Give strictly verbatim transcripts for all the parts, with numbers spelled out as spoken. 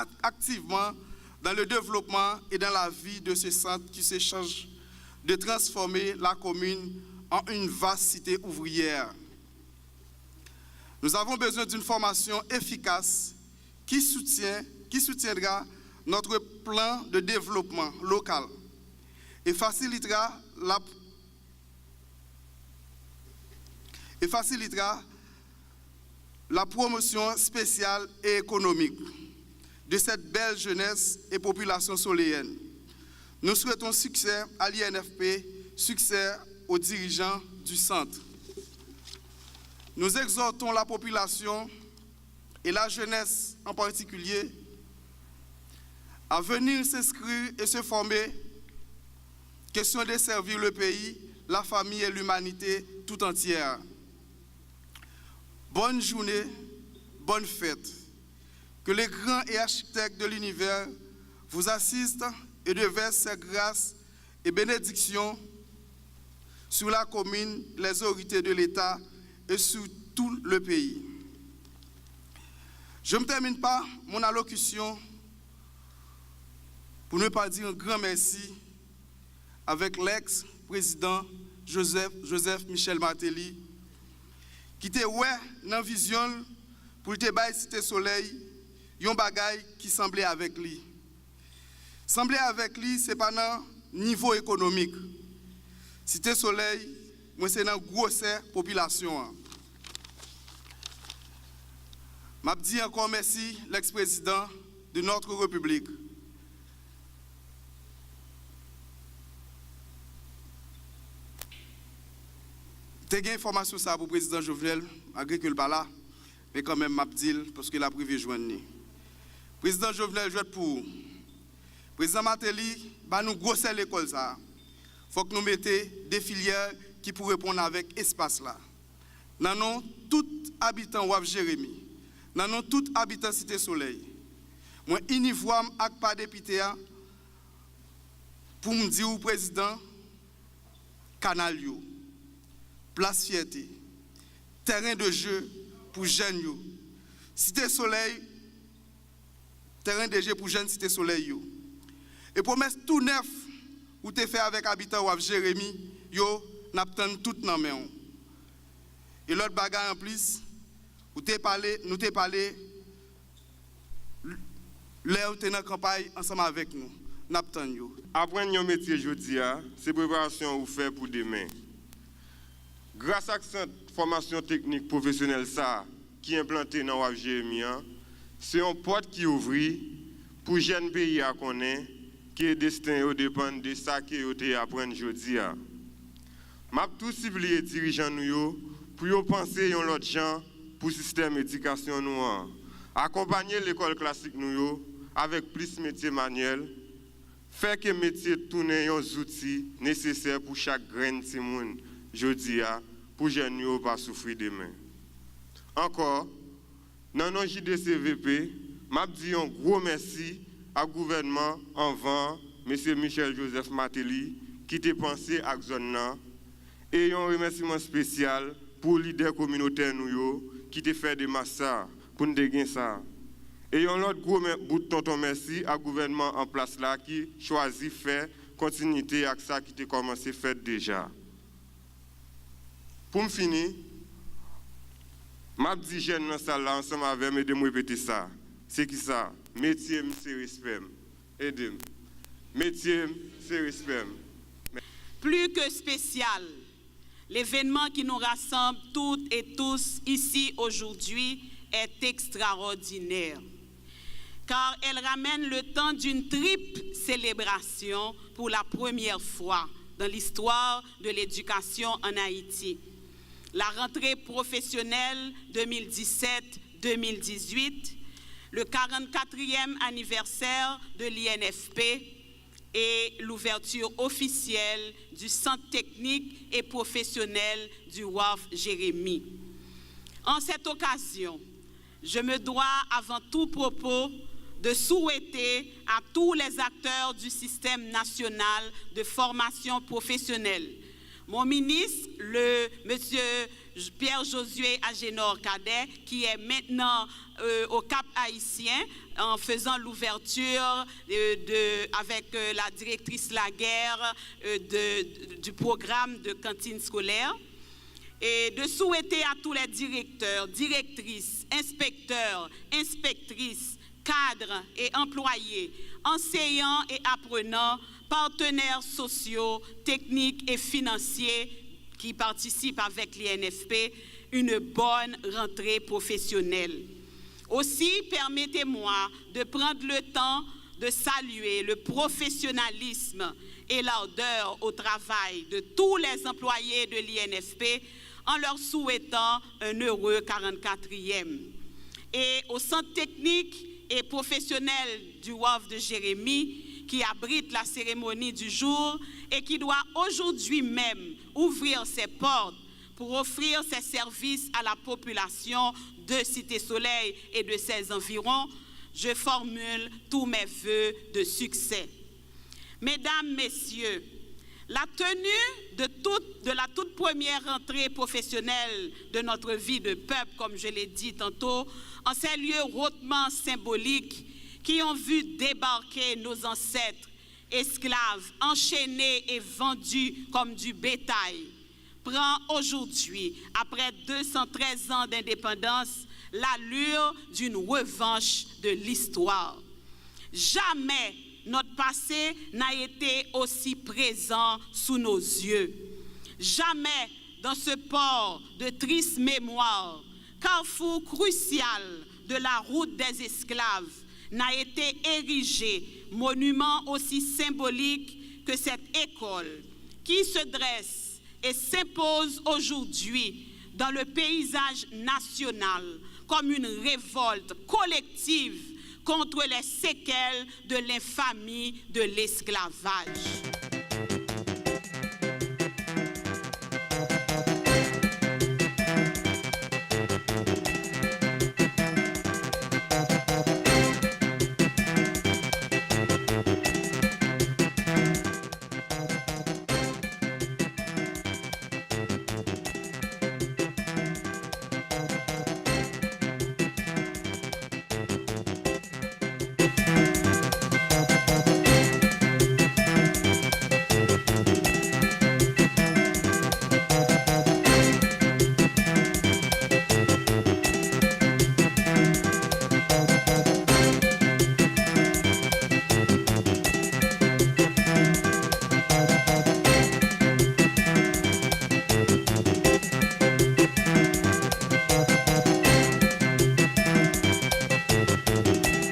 ac- activement dans le développement et dans la vie de ce centre qui se charge de transformer la commune en une vaste cité ouvrière. Nous avons besoin d'une formation efficace qui soutient, qui soutiendra notre plan de développement local et facilitera la, et facilitera la promotion spéciale et économique de cette belle jeunesse et population soléenne. Nous souhaitons succès à l'I N F P, succès aux dirigeants du centre. Nous exhortons la population, et la jeunesse en particulier, à venir s'inscrire et se former, question de servir le pays, la famille et l'humanité tout entière. Bonne journée, bonne fête. Que les grands et architectes de l'univers vous assistent et déversent ses grâces et bénédictions sur la commune, les autorités de l'État et sur tout le pays. Je ne termine pas mon allocution pour ne pas dire un grand merci avec l'ex-président Joseph, Joseph Michel Martelly, ki te wè nan vizyon l pou l te bay Site Solèy yon bagay ki sanble avèk li. Sanble avèk li, se pa nan nivo ekonomik. Site Solèy, mwen se nan gwosè popilasyon an. M ap di ankò mèsi l'ex-président de notre République. Te gen enfòmasyon sa pou prezidan Jovenel, malgre ke l pa la, men kanmenm m ap di l, paske l ap rive jwenn li. Prezidan Jovenel jwèt pou ou. Prezidan Martelly, ba nou gwosè lekòl sa a. Fòk nou mete de filyè ki pou reponn avèk espas la. Nan non tout abitan Waf Jeremi, nan non tout abitan Site Solèy, mwen ini vwa m ak pa depite a pou m di w, prezidan, kanal yo, plas fyète, tèren de je pou jèn yo, Site Solèy, tèren de je pou jèn Site Solèy yo. E pwomès tou nèf ou te fè avèk abitan Waf Jeremi yo, n ap tann tout nan men w. E lòt bagay anplis, ou te pale, nou te pale lè ou te nan kanpay ansanm avèk nou. N ap tann yo. Aprann yon metye jodi a, se preparasyon ou fè pou demen. Gras ak sant fòmasyon teknik pwofesyonèl sa a ki enplante nan Waf Jeremi an, se yon pòt ki ouvri pou jèn peyi a konnen ke desten yo depann de sa ke yo te aprann jodi a. M ap tou sipliye dirijan nou yo pou yo panse yon lòt jan pou sistèm edikasyon nou an, akonpanye lekòl klasik nou yo avèk plis metye manyèl, fè ke metye tounen yon zouti nesesè pou chak grenn timoun jodi a, pou jèn yo pa soufri demen. Ankò, nan non J D C V P, m ap di yon gwo mèsi ak gouvènman anvan an, mesye Michel Joseph Martelly, ki te panse ak zòn nan, e yon remèsiman espesyal pou lidè kominotè nou yo ki te fè demach sa a, pou n te gen sa a. E yon lòt gwo mè- bout tonton mèsi ak gouvènman an plas la ki chwazi fè kontinite ak sa ki te kòmanse fèt deja. Pou m fini, m ap di jèn nan sal la ansanm avè m, ede m repete sa. Se kisa? Metye m se respè m. Ede m. Metye m se respè m. Plus que spécial, l'événement qui nous rassemble toutes et tous ici aujourd'hui est extraordinaire, car elle ramène le temps d'une triple célébration pour la première fois dans l'histoire de l'éducation en Haïti. La rentrée professionnelle deux mille dix-sept deux mille dix-huit, le quarante-quatrième anniversaire de l'I N F P et l'ouverture officielle du Centre technique et professionnel du Wharf Jérémie. En cette occasion, je me dois avant tout propos de souhaiter à tous les acteurs du système national de formation professionnelle, mon ministre, le monsieur Pierre Josué Agénor Cadet, qui est maintenant euh, au Cap Haïtien, en faisant l'ouverture euh, de, avec euh, la directrice Laguerre euh, de, du programme de cantine scolaire. Et de souhaiter à tous les directeurs, directrices, inspecteurs, inspectrices, cadres et employés, enseignants et apprenants, partenaires sociaux, techniques et financiers qui participent avec l'I N F P une bonne rentrée professionnelle. Aussi, permettez-moi de prendre le temps de saluer le professionnalisme et l'ardeur au travail de tous les employés de l'I N F P en leur souhaitant un heureux quarante-quatrième. Et au Centre technique et professionnel du Wharf de Jérémie, qui abrite la cérémonie du jour et qui doit aujourd'hui même ouvrir ses portes pour offrir ses services à la population de Cité Soleil et de ses environs, je formule tous mes vœux de succès. Mesdames, Messieurs, la tenue de, toute, de la toute première rentrée professionnelle de notre vie de peuple, comme je l'ai dit tantôt, en ces lieux hautement symboliques qui ont vu débarquer nos ancêtres, esclaves, enchaînés et vendus comme du bétail, prend aujourd'hui, après deux cent treize ans d'indépendance, l'allure d'une revanche de l'histoire. Jamais notre passé n'a été aussi présent sous nos yeux. Jamais dans ce port de triste mémoire, carrefour crucial de la route des esclaves, n'a été érigé monument aussi symbolique que cette école qui se dresse et s'impose aujourd'hui dans le paysage national comme une révolte collective contre les séquelles de l'infamie de l'esclavage.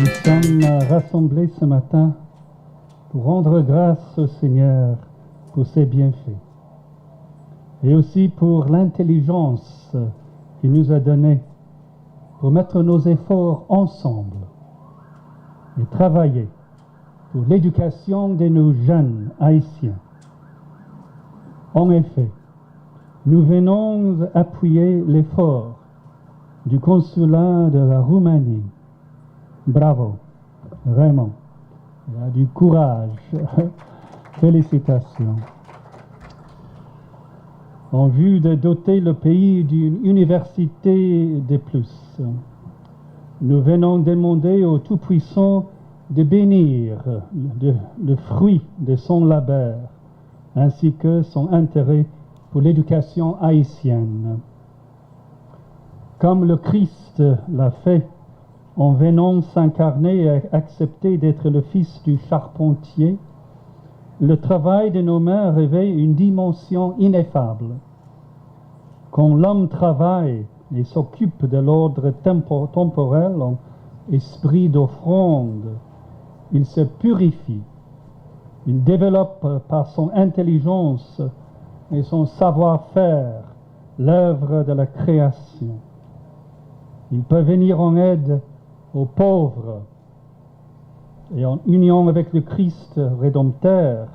Nous sommes rassemblés ce matin pour rendre grâce au Seigneur pour ses bienfaits et aussi pour l'intelligence qu'il nous a donnée pour mettre nos efforts ensemble et travailler pour l'éducation de nos jeunes haïtiens. En effet, nous venons appuyer l'effort du consulat de la Roumanie. Bravo, vraiment. Il a du courage. Félicitations. En vue de doter le pays d'une université de plus, nous venons demander au Tout-Puissant de bénir le, le fruit de son labeur, ainsi que son intérêt pour l'éducation haïtienne. Comme le Christ l'a fait, en venant s'incarner et accepter d'être le fils du charpentier, le travail de nos mains revêt une dimension ineffable. Quand l'homme travaille et s'occupe de l'ordre tempo- temporel en esprit d'offrande, il se purifie. Il développe par son intelligence et son savoir-faire l'œuvre de la création. Il peut venir en aide aux pauvres et en union avec le Christ rédempteur,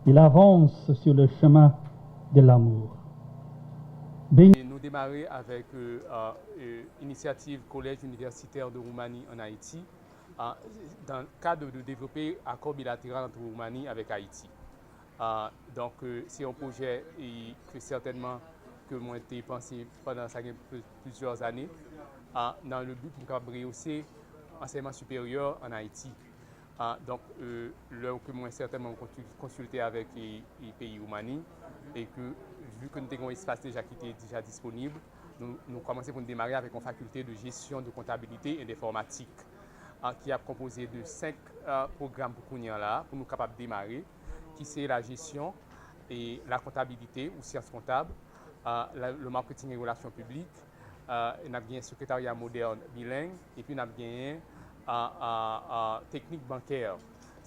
il avance sur le chemin de l'amour. Béni. E nou demare avèk euh, euh, euh, inisyativ Collège Universitaire de Roumanie en Haïti, euh, dans le cadre de développer accord bilatéral entre Roumanie avec Haïti. Euh, donc, euh, c'est un projet euh, que certainement ke mwen te panse pandan sa gen pl- plizyè ane, a, nan le bi pou m kapab reyose ansèyman siperyè ann Ayiti. A, donk, e, lè ke mwen sètènman konsil- konsilte avèk e, e peyi Woumani, e ke, vi ke nou te gen yon espas deja ki te deja disponib, nou, nou kòmanse pou nou demare avèk yon fakilte de jesyon, de kontabilite e de enfòmatik, a, ki ap konpoze de senk, a, pwogram pou kounye a la, pou nou kapab demare, ki se la jesyon e la kontabilite ou syans kontab, a, la- le marketing e relasyon piblik, a, e n ap genyen sekretarya modèn bileng, epi n ap genyen, a, a, a, teknik bankè.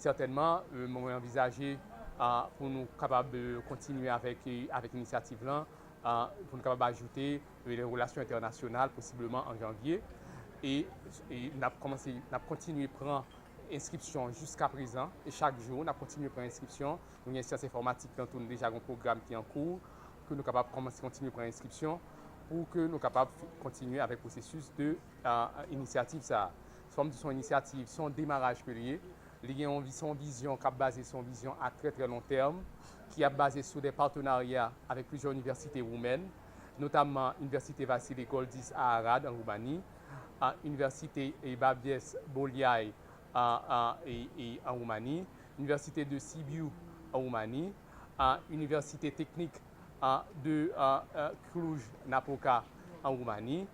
Sètènman, e, mwen anvizaje, a, pou nou kapab, e, kontinye avèk, e, avèk inisyativ lan, a, pou nou kapab ajoute, e, les relations internationales posibleman an janvye. E, e n ap kòmanse, n ap kontinye pran enskripsyon jiska prezan. E chak jou, n ap kontinye pran enskripsyon. Nou gen syans enfòmatik lan tou, nou deja gen yon pwogram ki an kou, ke nou kapab kòmanse kontinye pran enskripsyon pou ke nou kapab fi- kontinye avèk pwosesis de, a, inisyativ sa a. Fò m di se yon inisyativ, se yon demaraj ke li ye. Li gen yon vi- se yon vizyon k ap baze, se yon vizyon a trè, trè lon tèm, ki ap baze sou de patenarya avèk plizyè inivèsite woumèn, notamman Inivèsite Vasile Goldis a Arad, an Woumani, a, Inivèsite e Babies Boliai, a, a, e, e, an Woumani, Inivèsite de Sibiu, an Woumani, a, Inivèsite Teknik, a, de, a, a, Cluj-Napoca, an Woumani,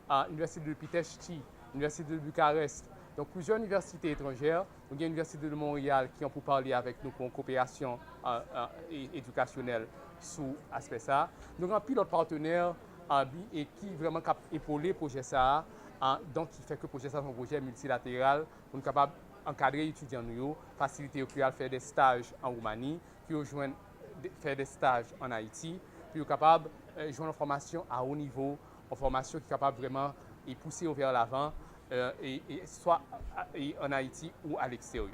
a, Inivèsite de Pitești, Inivèsite de Bucarest. Donk, plizyè inivèsite etranjè. Nou gen Inivèsite de Montréal ki an poupale avèk nou pou yon koperasyon, a, a, e- edikasyonèl sou aspè sa a. Nou gen anpil lòt patenè, a, bi- e ki vrèman k ap epole pwojè sa a, a, donk ki fè ke pwojè sa a se yon pwojè miltilateral pou nou kapab ankadre etidyan nou yo, fasilite yo pou y al fè de staj an Woumani, pou yo jwenn de- fè de staj ann Ayiti, pou yo kapab, e, jwenn yon fòmasyon a wo nivo, yon fòmasyon ki kapab vrèman e pouse yo vè lavan, e, e, e swa a- e ann Ayiti ou aleksteryè.